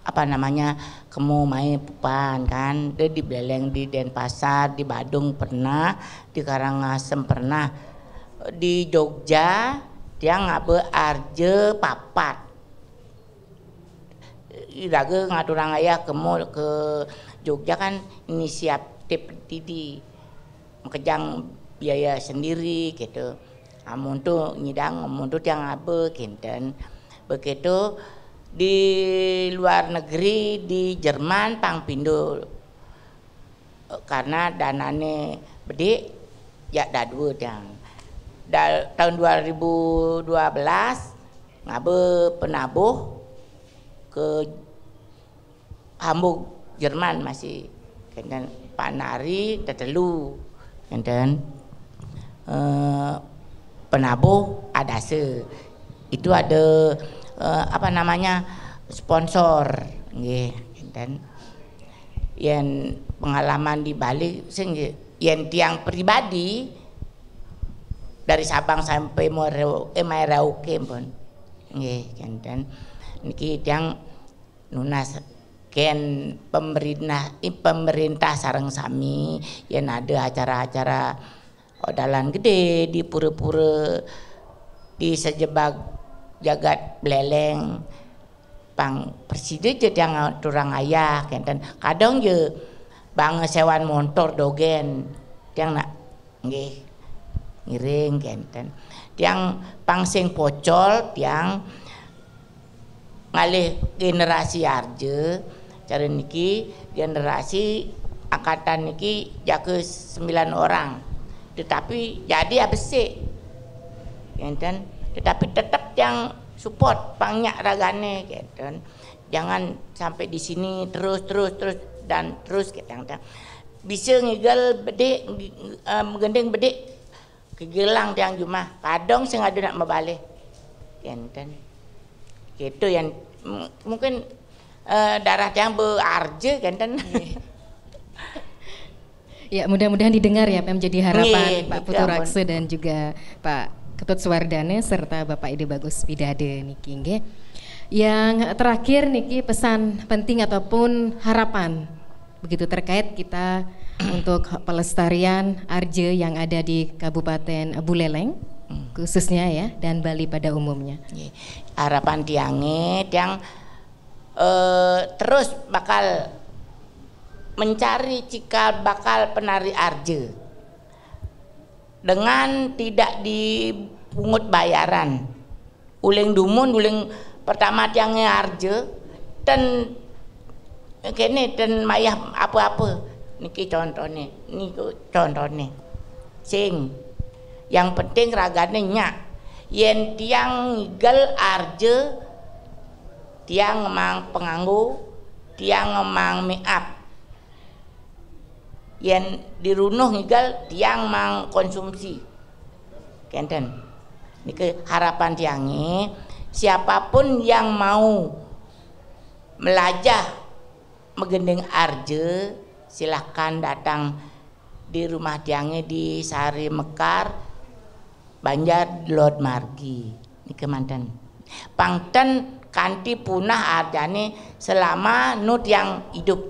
apa namanya kemu main pupan kan, di Buleleng, di Denpasar, di Badung pernah, di Karangasem pernah. Di Jogja, tiang ngaba arja papat. Iraga ngaturang ayah kemo ke Jogja kan inisiatif didi. Makejang biaya sendiri gitu. Amun tu nyidang, amun tu tiang ngaba kinten. Begitu di luar negeri, di Jerman pang pindo. Karena danane bedik, jak dadua tiang. Da-, tahun dua ribu dua belas ngaba penabuh ke Hamburg, Jerman masih. Kenten Pak Nari tetelu. Kenten, eh, penabuh adasa. Itu ada, eh, apa namanya, sponsor. Nggih, kenten. Yen pengalaman di Bali sing nggih, yen tiang pribadi dari Sabang sampai Merau-, eh, Merauke pun. Nggih, kenten. Niki tiang nunas ken pemerintah, eh, pemerintah sareng sami yen ada acara-acara odalan gede di pura-pura, di sajebag jagat Buleleng, pang presida ja tiang ngaturang ayah kenten. Kadang ja bang sewan montor dogen. Tiang nak nggih ngiring kenten. Tiang pang sing pocol, tiang ngalih generasi arja, cara niki generasi angkatan niki jaka sembilan orang. Tetapi jadi abesik. Kenten. Tetapi tetap tiang support pang nyak ragane kenten. Jangan sampai di sini terus, terus, terus dan terus kenten. Bisa ngigel bedik, em, gending bedik, kegelang tiang jumah. Kadang sing ada nak mabalih. Kenten. Gitu yang m-, mungkin, eh, darah tiang bearja kenten. Ya, mudah-mudahan didengar ya, Pak, menjadi harapan Nggih, Pak gitu, Putu ampun. Raksa dan juga Pak Ketut Suwardana serta Bapak Ide Bagus Pidade niki, nggih. Yang terakhir niki, pesan penting ataupun harapan begitu terkait kita untuk pelestarian arja yang ada di Kabupaten Buleleng Hmm. khususnya ya, dan Bali pada umumnya. Nggih. Harapan tiange, tiang, eh, terus bakal mencari cikal bakal penari arja dengan tidak dipungut bayaran. Uling dumun, uling pertama tiange arja, ten kene, ten mayah apa-apa. Niki contone, niku contone. Sing, yang penting ragane nyak. Yen tiang ngigel arja, tiang mang penganggo, tiang mang make up. Yen dirunuh ngigel, tiang mang konsumsi. Kenten. Niki harapan tiange, siapapun yang mau melajah megending arja, silahkan datang di rumah tiange di Sari Mekar, Banjar Lod Margi. Niki manten. Pang ten kanti punah arjane selama nu tiang idup.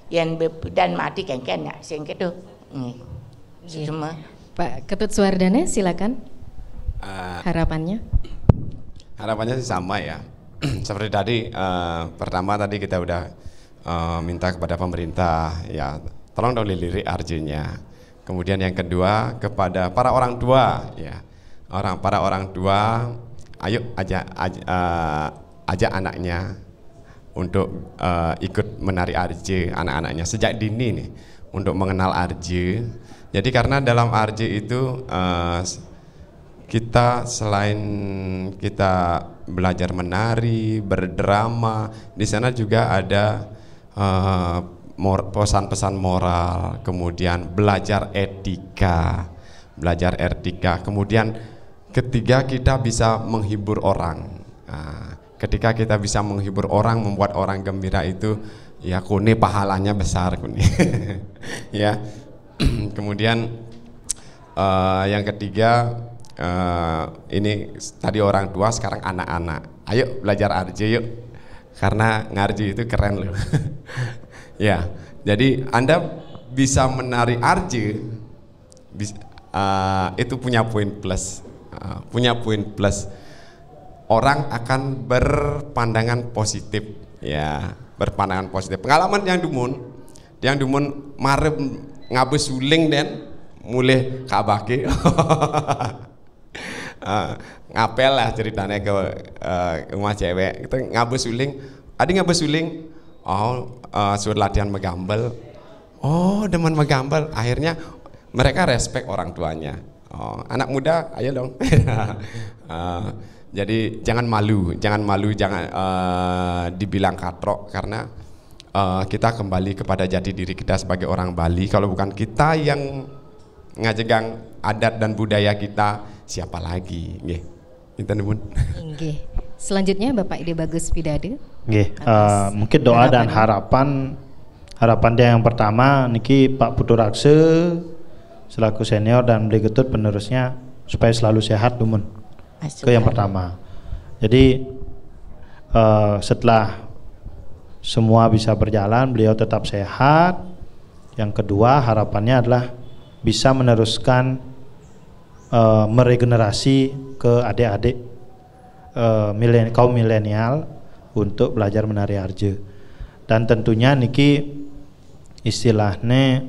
Yen bepidan mati kengken ya, sing ketu. Nggih. Nggih. Semua. Pak Ketut Suwardana, silakan. Eh, Harapannya? Harapannya sih sama ya. Seperti tadi, eh, pertama tadi kita udah, eh, minta kepada pemerintah, ya, tolong dong dilirik arjanya. Kemudian yang kedua, kepada para orang tua, ya. Orang, para orang tua, ayo ajak, aj-, eh, ajak anaknya untuk, eh, ikut menari arja anak-anaknya sejak dini nih, untuk mengenal arja. Jadi karena dalam arja itu, eh, s-, kita selain kita belajar menari, berdrama, di sana juga ada, eh, mor-, pesan-pesan moral, kemudian belajar etika, belajar etika, kemudian ketiga kita bisa menghibur orang. Nah, ketika kita bisa menghibur orang, membuat orang gembira itu, ya, kone pahalanya besar, kone. Ya. Kemudian, eh, yang ketiga, eh, ini tadi orang tua, sekarang anak-anak. Ayo belajar arja yuk. Karena ngarja itu keren loh. Ya, jadi Anda bisa menari arja, bis-, Eh, itu punya poin plus. Eh, punya poin plus. Orang akan berpandangan positif, ya, berpandangan positif. Pengalaman tiang dumun, tiang dumun mare ngaba suling den, mulih kabake. Eh, ngapel lah ceritanya ke, eh, rumah cewek. Kita ngaba suling, ada ngaba suling. Oh, eh, suruh latihan magambel. Oh, demen magambel. Akhirnya mereka respect orang tuanya. Oh, anak muda, ayo dong. Eh, jadi jangan malu, jangan malu, jangan, eh, dibilang katrok, karena, eh, kita kembali kepada jati diri kita sebagai orang Bali. Kalau bukan kita yang ngajegang adat dan budaya kita, siapa lagi? Nggih. Inten pun. Inggih. Selanjutnya Bapak Ide Bagus Pidade. Nggih, eh, mungkin doa dan harapan. Harapan dia yang pertama niki Pak Putu Rakse selaku senior dan Beli Ketut penerusnya supaya selalu sehat dumun. Itu yang pertama. Jadi, eh, setelah semua bisa berjalan, beliau tetap sehat. Yang kedua, harapannya adalah bisa meneruskan, eh, meregenerasi ke adik-adik, eh, milen-, kaum milenial untuk belajar menari arja. Dan tentunya niki istilahnya,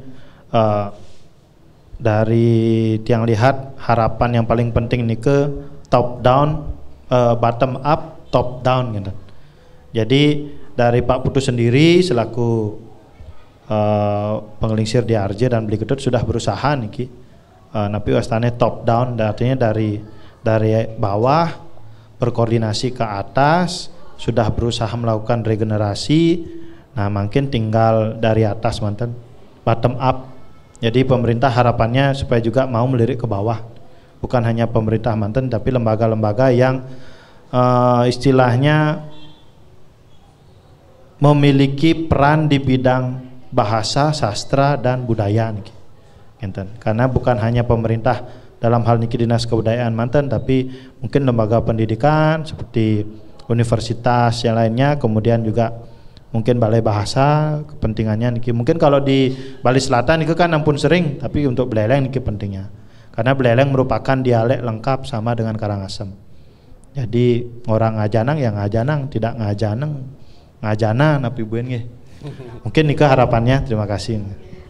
eh, dari tiang lihat harapan yang paling penting niki top down, eh, bottom up, top down gitu. Jadi dari Pak Putu sendiri selaku, eh, pengelingsir di arja dan Beli Ketut sudah berusaha niki, eh, napi wastane top down, artinya dari dari bawah berkoordinasi ke atas, sudah berusaha melakukan regenerasi. Nah, mungkin tinggal dari atas manten, bottom up. Jadi pemerintah harapannya supaya juga mau melirik ke bawah. Bukan hanya pemerintah manten, tapi lembaga-lembaga yang, eh, istilahnya memiliki peran di bidang bahasa, sastra, dan budaya niki. Ngenten. Karena bukan hanya pemerintah, dalam hal niki Dinas Kebudayaan manten, tapi mungkin lembaga pendidikan seperti universitas yang lainnya, kemudian juga mungkin balai bahasa kepentingannya niki. Mungkin kalau di Bali Selatan itu kan ampun sering, tapi untuk Buleleng niki pentingnya. Karena Buleleng merupakan dialek lengkap sama dengan Karangasem. Jadi orang ngajanang ya ngajanang, tidak ngajaneng ngajana napi buin nggih. Mungkin nika harapannya. Terima kasih.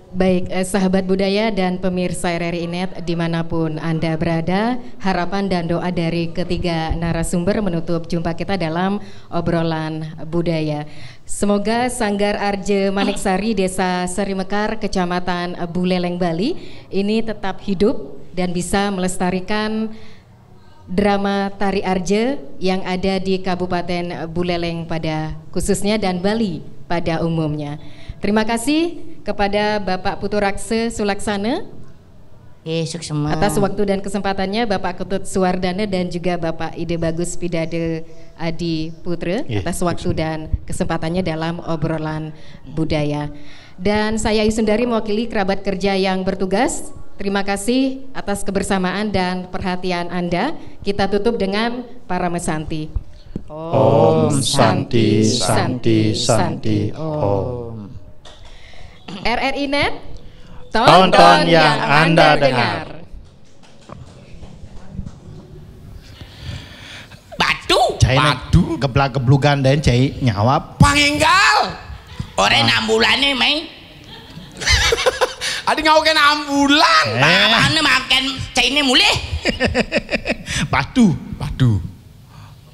Baik, eh, sahabat budaya dan pemirsa R R I Net dimanapun Anda berada, harapan dan doa dari ketiga narasumber menutup jumpa kita dalam obrolan budaya. Semoga Sanggar Arja Manik Sari, Desa Serimekar, Kecamatan Buleleng, Bali ini tetap hidup dan bisa melestarikan drama tari arja yang ada di Kabupaten Buleleng pada khususnya dan Bali pada umumnya. Terima kasih kepada Bapak Putu Rakse Sulaksana Eh, suksema. Atas waktu dan kesempatannya, Bapak Ketut Suwardana dan juga Bapak Ide Bagus Pidade Adi Putra, Iya, atas waktu dan kesempatannya dalam obrolan budaya. Dan saya Ayu Sundari mewakili kerabat kerja yang bertugas. Terima kasih atas kebersamaan dan perhatian Anda. Kita tutup dengan Parama Santi. Om Santi, Santi, Santi, Om. R R I Net, Tonton yang Anda dengar. Batu. Cai geblak geblugan dan cai nyawap. Pangenggal. Orang enam bulan nih, Mai. Adi ngau kena ambulan. Eh, Mana makan cai ini mulih? Batu. Waduh.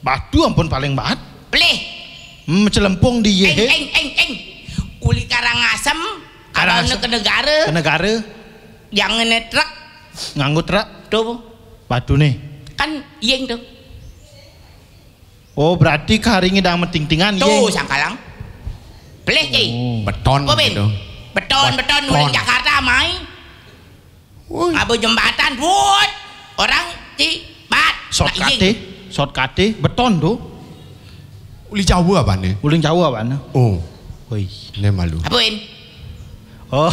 Batu ampun paling baat. Pelih. Hmm, celempung di Eng, ye. eng, eng, eng. Uli Karangasem, Karangasem. Abang ke negara, Ke negara jangan naik truk. Nganggo truk. Tuh, Batu nih. Kan yeng tuh. Oh, berarti karingi dang metingtingan Tuh, ye. Sangkalang. Pelih, Ci. Oh. Beton Apa, Ben? gitu. Beton, beton, Beton. Jakarta, Mai. Woi. Ngaba jembatan, buat. Orang, Ci, bat. Shortcut Nak eh. Shortcut eh. Beton tuh. Uli Jawa apa nih? Uling Jawa apa nih? Oh, Woi. ini malu. Apa, Ben? Oh,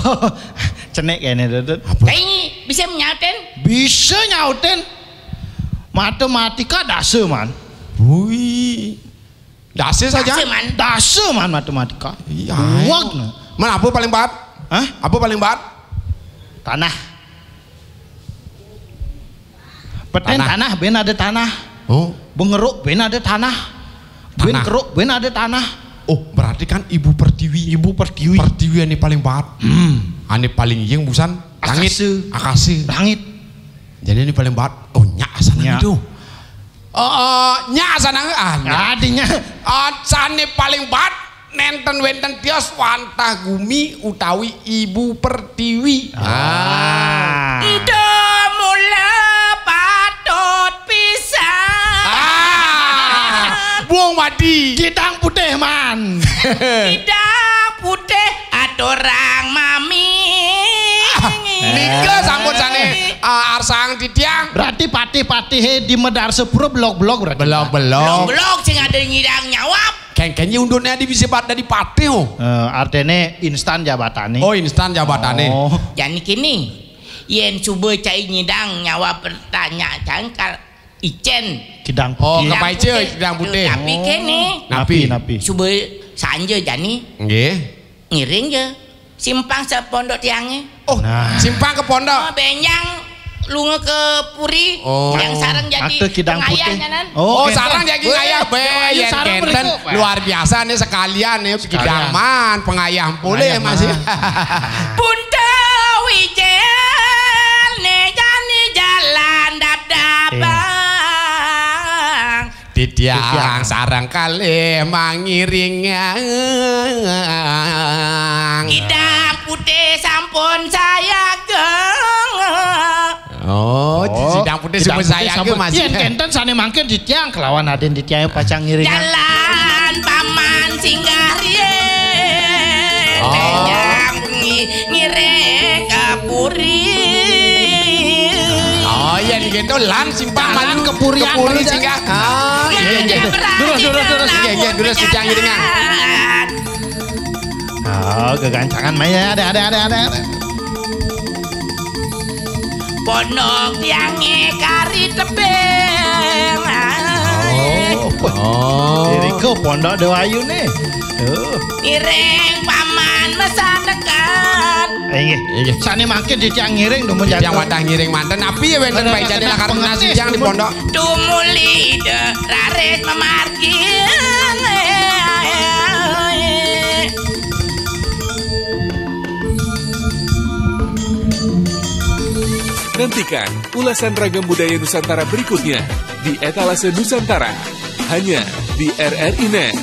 cenek kayaknya tuh. Apa? Kayak ini bisa menyautin. Bisa nyautin. Matematika dasa man. Woi. Dasi saja. Dasa, man. Dasa man matematika. Iya. Kuat no. Mana apa paling baat? Hah? Apa paling baat? Tanah. Petén tanah. Tanah, bén ada tanah. Oh. Bengeruk, bén ada tanah. Bén keruk, bén ada tanah. Oh, berarti kan ibu pertiwi. Ibu pertiwi. Pertiwi ini paling baat. Hmm. Ini paling iying busan langit. Akase. Akase. Langit. Jadi ini paling baat. Oh, nyak sana itu. Oh, nyak sana, ah, nyak. Adinya. Ah, sane paling baat nenten wenten tios wantah gumi utawi ibu pertiwi. Ah. Ida mula patut pisan. Ah. Buang madi. Kidang putih, man. Kidang putih aturang mami. Nika sampun sane, ah, arsang titiang. Berarti patih-patihe di Medar Sepura belog-belog berarti. Belog-belog. Belog-belog sing ada nyidang nyawap. Kengkenye undukne adi bisa bat dadi patih, oh. Eh, artine instan jabatane. Oh, instan jabatane. Oh. Jani kini, yen suba cai nyidang nyawab pertanyaan cangkal icen. Kidang putih. Oh, kepaica kidang putih. Tapi kene. Napi? Napi, napi? Suba sanja jani. Nggih. Ngiring ja. Simpang sepondok tiange. Oh, nah. Simpang ke pondok. Oh, benjang lunga ke puri, oh, yang sareng jadi akte kidang pengayah putih nyanan. Oh, oh, kenten. Sareng jadi pengayah. Weh, be, ayo yen sareng kenten mriko, Pak. Luar biasa nih sekalian nih, sekalian. Kidang man, pengayah boleh masih. Punta wijel ne jani jalan dap-dapang. Iya. Titiang sareng kalih mangiring. Kidang putih sampun sayaga. Oh, oh, kidang putih sampun sayaga, Mas. Yen kenten sane mangkin titiang kelawan aden titiang pacang ngiring. Jalan paman singgah riyen. Oh. Ngiring ke puri. Oh, yen gitu lan simpang malu ke puri singgah. Ah, iya, iya. Durus, durus, durus. Iya, iya, durus, jangan gitu, Ngang. Oh, gegancangan maya ada, ada, ada, ada, ada. Pondok tiange kari tebing. Oh. Oh. Iriko pondok Dewa Ayu nih. Tuh. Ngiring paman mesanekan. Eh, inggih. Inggih. Sane mangkin titiang ngiring dumun. Titiang wantah ngiring manten. Napi ya wenten baik jane lakar tunas titiang di pondok. Tumuli de raris memargi. Nantikan ulasan ragam budaya Nusantara berikutnya di Etalase Nusantara, hanya di R R I Net.